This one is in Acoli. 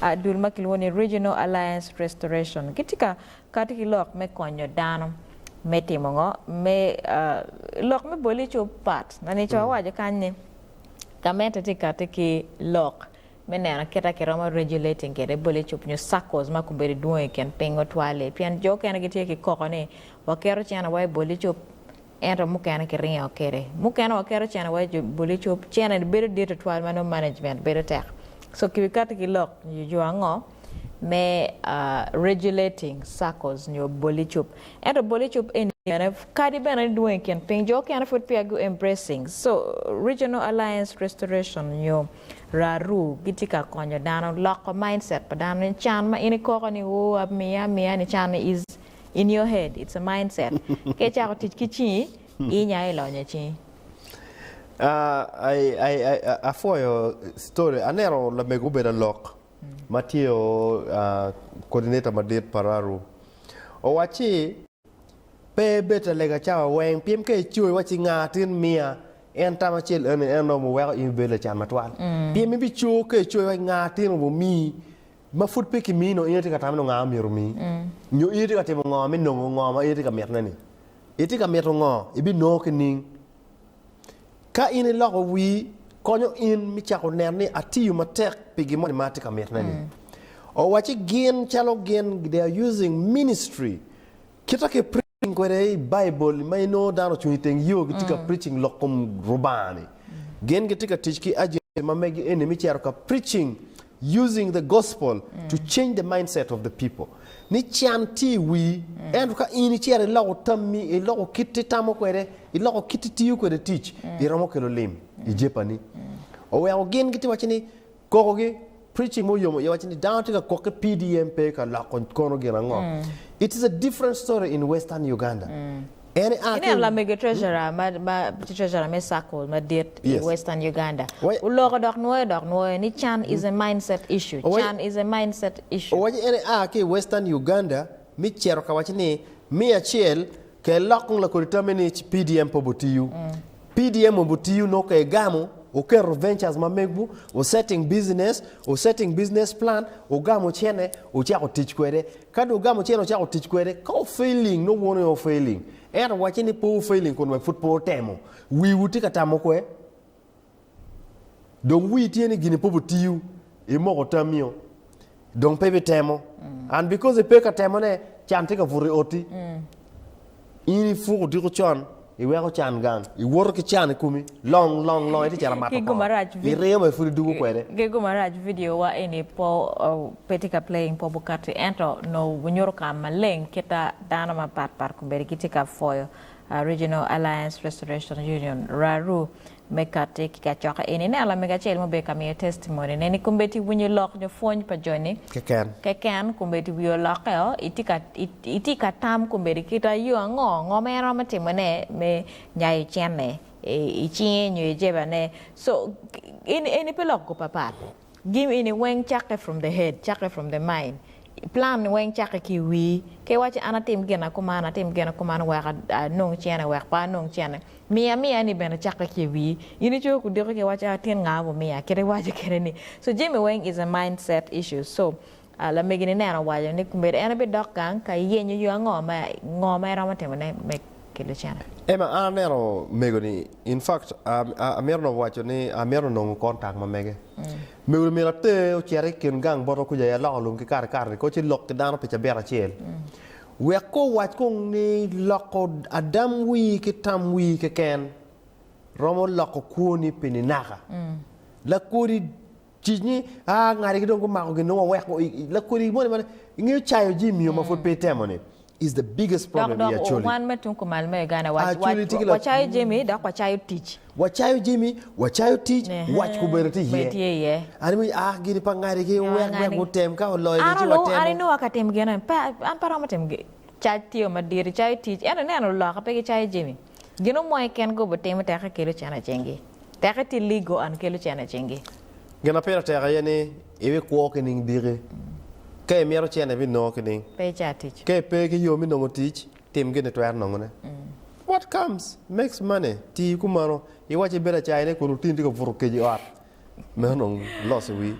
Dul ma kilwongo ni Regional Alliance Restoration gitye ka kati ki lok me konyo dano me timo ngo? Me lok me boli cub pat. Nani co awaco kany ni gamente tye kati ki lok me neno kita kiromo regulating kwede boli cub nyo SACCOs ma kombeddi dwong i kin piny otwal-li pien jo okene gitye ki koko ni waketo cene wa i boli cub Ento mukene kiringo kwede. Mukene waketo cene wa i boli cup, cene ni bedo dit tutwal ma nongo management bedo tek. So kibikati ki lok nyo yo ango me regulating saccos nyo boli cup. Ento boli cup eni bene kadi bene ni dwong i kin piny, jo okene pud peya gu embracing. So Regional Alliance Restoration nyo RARU gitye ka konyo dano loko mindset pa dano ni can ma in ikoko ni oo amiya amiya ni can ni is In your head, it's a mindset. Ka icako tic ki cingi, inya ilonyo cingi. Apwoyo story, aneno lamego obedo alok ma tye coordinator madit pa RARU owacci pe ebed alega cawa weng pien ka ico iwacci nga tin miya en tam acel eni en romo weko in ibedo lacan matwal pien ibico ka ico iwacci nga tin omiyi Ma pud pe kimii nongo in itye ka tamo ni nga myero omii? Nyo in itye ka timo ngo me nongo ngo ma in itye ka mitone ni? Itye ka mito ngo? Ibinongo ki ning? Ka in iloko wii, konyo in me cako neno ni atiyo matek pi gin moni ma atye ka mitone ni. Owacci gin calo gin they are using ministry kita ki preaching kwede i Baibul ma inongo dano ocung i teng yo gitye ka preaching lok kom Rubanga ni. Gin gitye ka tic ki agency ma megi eni me cito ka preaching using the gospel to change the mindset of the people. Ni can tye i wii, ento ka in icito iloko tammi, iloko kit itamo kwede, iloko kit itiyo kwede tic, iromo kelo lim i jepani. Oweko gin gitye waco ni kokogi Preaching mo yomo iye waco ni dano tye ka kok ki PDM pe ka loko kono gin ango. It is a different story in western Uganda. En a ki Ineno lamege treasurer ma ma tye treasurer me sacco madit i Yes. western Uganda Wai- oloko dok nwoyo dok nwoyo ni can is a mindset issue, Owai- can is a mindset issue. Owaco en a ki i western Uganda mi cito ka waco ni miya acel Ke lok kong lakodi tamme ni ci PDM pe obotiyo. PDM obotiyo nongo ka egamo, oketo ventures ma megwu, o setting business, o setting business plan, ogamo cene, ocako tic kwede. Ka dong ogamo cene ocako tic kwede, ka o failing nongo wun aye o failing. Ento wacce ni pe o failing kun wek pud pe otemo. Wiwu tye ka tamo kwe? Dong wii tye ni gini pe obitiyo, imoko tamio, dong pe ibitemo. And because ipe ka temone, can tye ka buto i oti. In ipuko odiko con, iweko can gang, iwoto ki can i komi long long long itye cito mato Ki kongo, gumarac vid- iriyo ma pud idwogo kwede. Ki gumarac video wa eni po pe tye ka playing po bukati ento nongo wunyuto ka maleng kita dano mapat pat kombeddi gitye ka pwoyo Regional Alliance Restoration Union, RARU, Me kati ki kacokke eni, ineno lamego acel ma obedo ka miyo testimony ne ni kombeddi winyo lok nyo pwony pa joni Keken. keken kombeddi wiye olokke o itye ka itye ka tam kombeddi kita yo ango ngo ma en romo timo ne me nyayo cene i cinge nyo i jeba ne so eni eni pe lok goba pat gin eni weng cakke from the head cakke from the mind plan weng cakke ki i wii ka iwaco an atim gina kuman atim gina kuman wek anong cene wek pe anong cene Miya miya ni bene cakke ki i wii. In icoyo kudiko ki iwaco atin nga omiya kit iwaco kede ni. So jami weng is a mind set issue. So lamegi ni neno owaco ni kombeddi en ebidok gang ka yenyo yo ango ma ngo ma eromo timo ne me kelo cene. Emma, an aneno mego ni in fact amito nongo waco ni amito nongo contact ma mege. Mego ni myero ater ocit i kin gang bota kuca i aloko lum ki kare kare ni ko ci lok ki dano pi cabit acel. Wek ko owac kong ni loko adam wii ki tam wii keken romo loko kwoni pi ninaka. Lakodi tic ni aa ngadigi dong gumako gin dong waweko lakodi moni ma ingeyo cayo jami ma pud pe itemo ni is the biggest Dok problem i dok Acholi. wan me tung kumal me Uganda Acholi tye ki la wacayo jami dok wacayo tic. Wacayo jami, wacayo tic, wac gubedo tye Bene tye iye. iye. An iwinyo, ah, gini pa ngadi-gi, wek wek gutem, ka oloyo An ci olu, an watemo. inongo ka timo gin eni, pe, an pe aromo timo gi, cac tye madit, icayo tic, ento ineno oloka pe gicayo jami. Gin mo keken gubo timo teke kelo cene i cingi. Teke tye legal and kelo cene i cingi. Gin ma pire tek aye ni ibikwo ki ning diki. Ka imito cene ibinongo ki ning. Pe ica tic. Ka ipe ki yo me nongo tic, tim gin itwero nongone. What comes makes money, tii kumano, iwaci ibedo acayone kun lutini tye ka buto kec i ot, meno dong loss i wii.